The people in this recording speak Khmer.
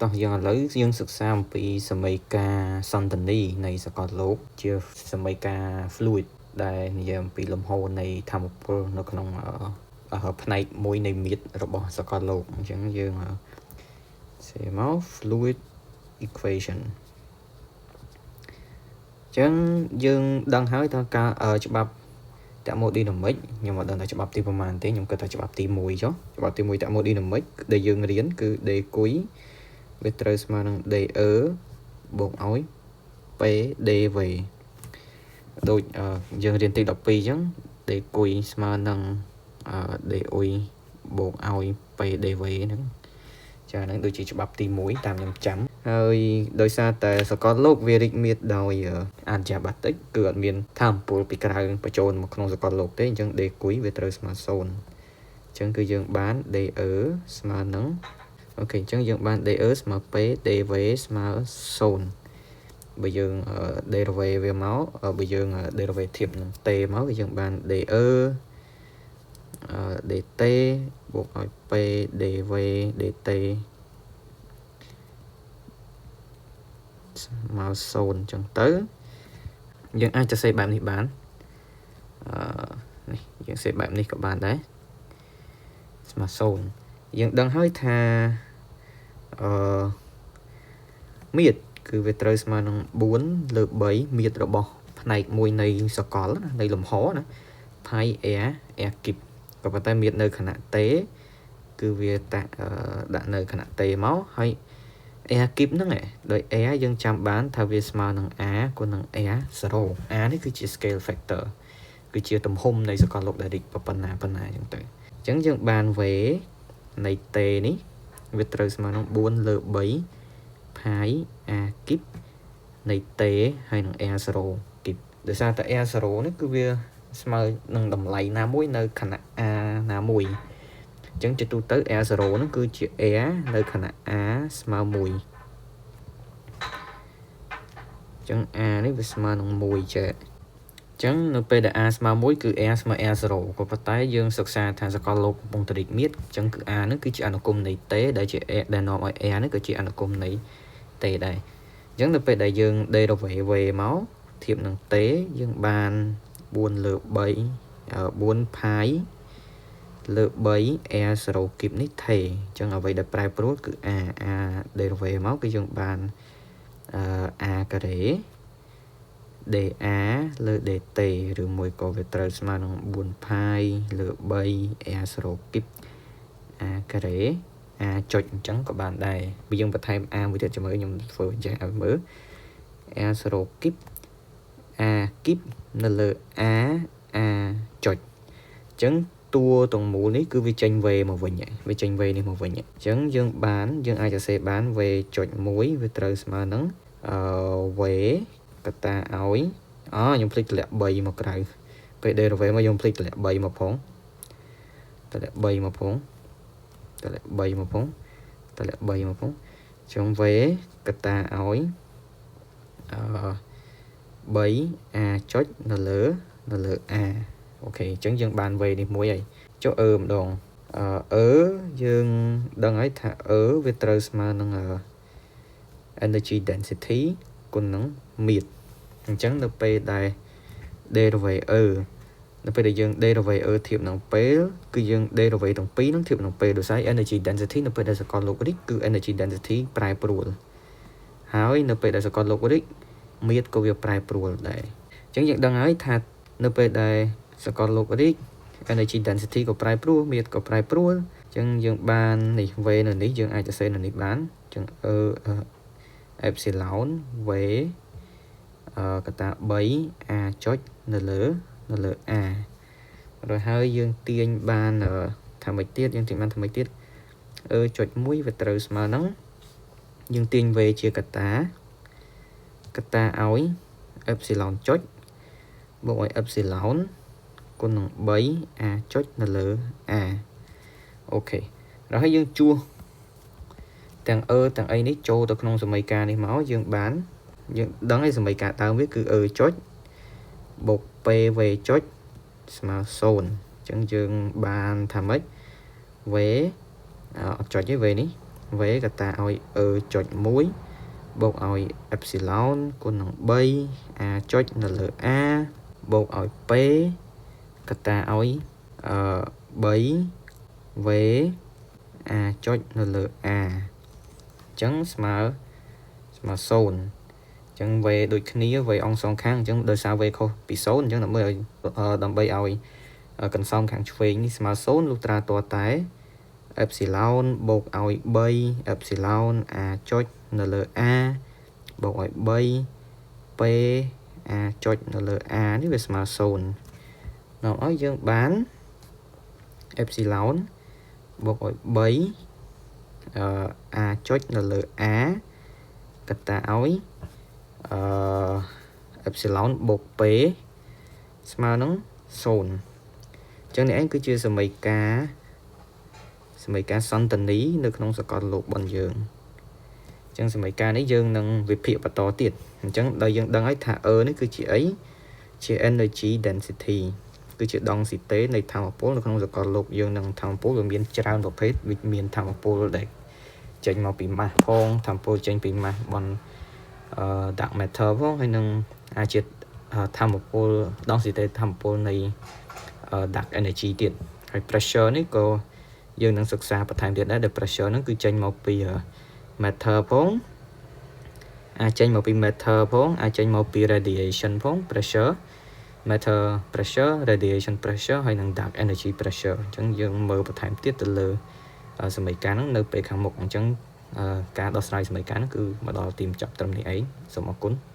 តោះយើងឥឡូវយើងសិក្សាអំពីសមីការសន្តានីនៃសកលលោកជាសមីការ fluid ដែលនិយាយអំពីលំហូរនៃថាមពលនៅក្នុងផ្នែកមួយនៃមាត្ររបស់សកលលោកអញ្ចឹងយើងសេមក fluid equation អញ្ចឹងយើងដឹងហើយថាការច្បាប់ thermodynamic ខ្ញុំអត់ដឹងថាច្បាប់ទីប្រមាណទេខ្ញុំគិតថាច្បាប់ទី1ចុះច្បាប់ទី1 thermodynamic ដែលយើងរៀនគឺ dQ វាត្រូវស្មើនឹង dE បូកឲ្យ PdV ដូចយើងរៀនទី12អញ្ចឹង dQ ស្មើនឹង dU បូកឲ្យ PdV ហ្នឹងចាហ្នឹងដូចជាច្បាប់ទី1តាមខ្ញុំចាំហើយដោយសារតែសកលលោកវារីកមាឌដោយ adiabatic គឺអត់មានថាមពលពីក្រៅបញ្ចូលមកក្នុងសកលលោកទេអញ្ចឹង dQ វាត្រូវស្មើ0អញ្ចឹងគឺយើងបាន dE ស្មើនឹង OK អញ្ចឹងយើងបាន dE ស្មើ P dV ស្មើ0បើយើង derivative វាមកបើយើង derivative នឹង t មកគឺយើងបាន dE dt បូកឲ្យ p dv dt ស្មើ0អញ្ចឹងទៅយើងអាចសរសេរបែបនេះបានអឺនេះយើងសេបែបនេះក៏បានដែរស្មើ0យើងដឹងហើយថាអឺមាត្រគឺវាត្រូវស្មើនឹង4លើ3មាត្ររបស់ផ្នែកមួយនៃសកលណានៃលំហណា pi r r cube ក៏ប៉ុន្តែមាត្រនៅខណៈ t គឺវាតាក់ដាក់នៅខណៈ t មកហើយ r cube ហ្នឹងដោយ r យើងចាំបានថាវាស្មើនឹង a គុណនឹង r 0 a នេះគឺជា scale factor គឺជាទំហំនៃសកលលោកដែលរីកប៉ុណ្ណាប៉ុណ្ណាអញ្ចឹងទៅអញ្ចឹងយើងបាន v នៃ t នេះវាត្រូវស្មើនឹង4លើ3 pi a cube នៃ t ហើយនឹង r0 cube ដោយសារតែ r0 នេះគឺវាស្មើនឹងតម្លៃណាមួយនៅខណៈ a ណាមួយអញ្ចឹងជាទូទៅ r0 ហ្នឹងគឺជា r នៅខណៈ a ស្មើ1អញ្ចឹង a នេះវាស្មើនឹង1ចេះអញ្ចឹងនៅពេលដែល a ស្មើ1គឺ r ស្មើ r0 ក៏ប៉ុន្តែយើងសិក្សាថាសកលលោកកំពុងតែរីកមាឌអញ្ចឹងគឺ a ហ្នឹងគឺជាអនុគមន៍នៃ t ដែលជា ដែលនាំឲ្យ r ហ្នឹងគឺជាអនុគមន៍នៃ t ដែរអញ្ចឹងនៅពេលដែលយើង derivative v មកធៀបនឹង t យើងបាន4លើ3 4 pi លើ3 r0 cube នេះ t អញ្ចឹងអ្វីដែលប្រែប្រួលគឺ a a derivative មកគឺយើងបាន a ការ៉េ dA លើ dt ឬមួយក៏វាត្រូវស្មើនឹង4 pi លើ3 r0 cube a ការ៉េ a ចុចអញ្ចឹងក៏បានដែរបើយើងបន្ថែម a មួយទៀតចាំមើលខ្ញុំធ្វើអញ្ចឹងឲ្យមើល r0 cube a cube នៅលើ a a ចុចអញ្ចឹងតួទាំងមូលនេះគឺវាចេញ v មកវិញវាចេញ v នេះមកវិញអញ្ចឹងយើងបានយើងអាចសរសេរបាន v ចុច1វាត្រូវស្មើនឹងអឺ v កតាឲ្យអខ្ញុំភ្លេចតម្លាក់3មកក្រៅពេល derivative មកខ្ញុំភ្លេចតម្លាក់3មកផងតម្លាក់3មកផងតម្លាក់3មកផងតម្លាក់3មកផងអញ្ចឹង v កតាឲ្យអឺ3 a ចុចនៅលើ a OK អញ្ចឹងយើងបាន v នេះមួយហើយចុះ e ម្ដងអឺ e យើងដឹងហើយថា e វាត្រូវស្មើនឹង energy density គុណនឹងមាត្រអញ្ចឹងនៅពេលដែល derivative e នៅពេលដែលយើង derivative e ធៀបនឹងពេលគឺយើង derivative ទាំងពីរនឹងធៀបនឹងពេលដោយសារ energy density នៅពេលដែលសកលលោករីកគឺ energy density ប្រែប្រួលហើយនៅពេលដែលសកលលោករីកមាត្រក៏វាប្រែប្រួលដែរអញ្ចឹងយើងដឹងហើយថានៅពេលដែលសកលលោករីក energy density ក៏ប្រែប្រួលមាត្រក៏ប្រែប្រួលអញ្ចឹងយើងបាននេះ v នៅនេះយើងអាចសរសេរនៅនេះបានអញ្ចឹង e epsilon v កតា3 a ចុចនៅលើ a រួចហើយយើងទាញបានថាម៉េចទៀតយើងទាញបានថាម៉េចទៀត e ចុច1វាត្រូវស្មើនឹងយើងទាញ v ជាកតាកតាឲ្យ epsilon ចុចបូកឲ្យ epsilon គុណនឹង3 a ចុចនៅលើ a OK rồiហើយយើងជួសទាំង e ទាំងអីនេះចូលទៅក្នុងសមីការនេះមកយើងបានយើងដឹងហើយសមីការដើមវាគឺ e ចុចបូក pv ចុចស្មើ0អញ្ចឹងយើងបានថាម៉េច v អត់ចុចទេ v នេះ V កតាឲ្យ E ចុច1បូកឲ្យ epsilon គុណនឹង3 a ចុចនៅលើ a បូកឲ្យ p កតាឲ្យអឺ3 v a ចុចនៅលើ a អញ្ចឹងស្មើស្មើ0អញ្ចឹង v ដូចគ្នា v អង្គសងខាងអញ្ចឹងដោយសារ v ខុសពី0អញ្ចឹងដើម្បីឲ្យដើម្បីឲ្យកន្សោមខាងឆ្វេងនេះស្មើ0លុះត្រាតតែ epsilon បូកឲ្យ3 epsilon a ចុចនៅលើ a បូកឲ្យ3 p a ចុចនៅលើ a នេះវាស្មើ0នាំឲ្យយើងបាន epsilon បូកឲ្យ3អឺ a ចុចនៅលើ a កតាឲ្យអឺ epsilon បូក p ស្មើនឹង0អញ្ចឹងនេះឯងគឺជាសមីការសមីការសន្តានីនៅក្នុងសកលលោករបស់យើងអញ្ចឹងសមីការនេះយើងនឹងវិភាគបន្តទៀតអញ្ចឹងដល់យើងដឹងហើយថា E នេះគឺជាអីជា energy density គឺជាដង់ស៊ីតេនៃថាមពលនៅក្នុងសកលលោកយើងនឹងថាមពលវាមានច្រើនប្រភេទវាមានថាមពលដែលចេញមកពីម៉ាស់ផងថាមពលចេញពីម៉ាស់បនអឺ dark matter ផងហើយនឹងអាចជាថាមពលដង់ស៊ីតេថាមពលនៃ dark energy ទៀតហើយ pressure នេះក៏យើងនឹងសិក្សាបន្ថែមទៀតដែរដែល pressure ហ្នឹងគឺចេញមកពី matter ផងអាចចេញមកពី matter ផងអាចចេញមកពី radiation ផង pressure matter pressure radiation pressure ហើយនិង dark energy pressure អញ្ចឹងយើងមើលបន្ថែមទៀតទៅលើសមីការហ្នឹងនៅពេលខាងមុខអញ្ចឹងការដោះស្រាយសមីការហ្នឹងគឺមកដល់ទីបញ្ចប់ត្រឹមនេះឯងសូមអរគុណ។